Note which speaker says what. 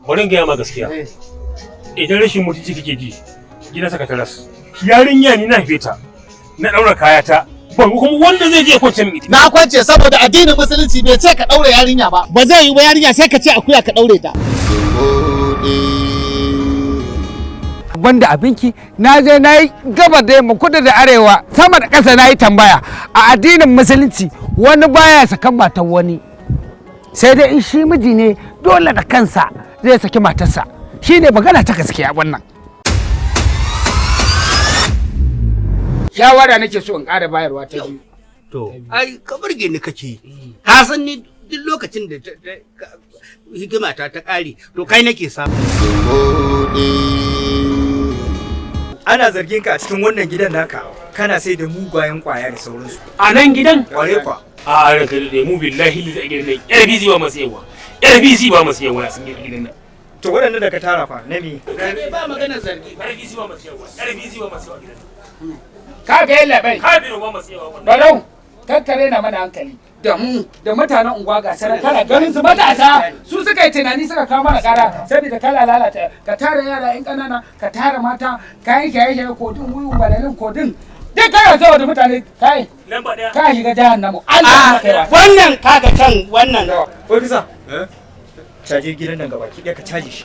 Speaker 1: Bari in gaya ma gaskiya. Idan rashin mutunci kake ji, gidan saka taras. Yarinya ni na haife ta. Na daura kayata. Ban kuma wanda zai je kwance min ita.
Speaker 2: Na kwance saboda addinin Musulunci bai ce ka daure yarinya ba. Ba zai yi ba, yarinya sai ka ce akuya ka daure ta.
Speaker 3: Banda abinki, na je na yi gaba da yamma, kudu da arewa, sama da ƙasa, na yi tambaya. A addinin Musulunci wani baya sakan matar wani, sai dai in shi miji ne dole da kansa zai saki matarsa. Shine magana ta gaskiya. Wannan shawara nake so in ƙara bayarwa ta biyu.
Speaker 4: To, ai ka burge ni kake. Ka san ni duk lokacin da hikima ta ta ƙare, to kai nake samu.
Speaker 5: Ana zargin ka a cikin wannan gidan naka kana sai da mugayen kwaya da sauransu.
Speaker 1: A nan gidan?
Speaker 5: Kware kwa.
Speaker 1: A ranka da mu, billahi da gidan nan. RBC ba masu yawa. RBC ba masu yawa sun gidan nan.
Speaker 5: To, waɗannan da ka tara fa na me?
Speaker 4: Ba magana zargi.
Speaker 1: RBC ba masu yawa. RBC ba masu yawa gidan nan.
Speaker 3: Ka ga yalla bai.
Speaker 1: Kabiru ba masu yawa wannan.
Speaker 3: Barau, kakkare na mana hankali da mu da mutanen unguwa. Ga sanar kana ganin su matasa, su suka yi tunani suka kawo mana kara, saboda kala lalata ka tara yara yan kanana, ka tara mata, kayan shaye shaye, kodin wuyu, balalin kodin, duk kana saboda mutane kai.
Speaker 1: Lamba ɗaya.
Speaker 3: Ka shiga jahannamu, Allah ya kai wa.
Speaker 4: Wannan kaga can wannan.
Speaker 5: Ofisa, caje gidan nan gabaki ɗaya, ka caje shi.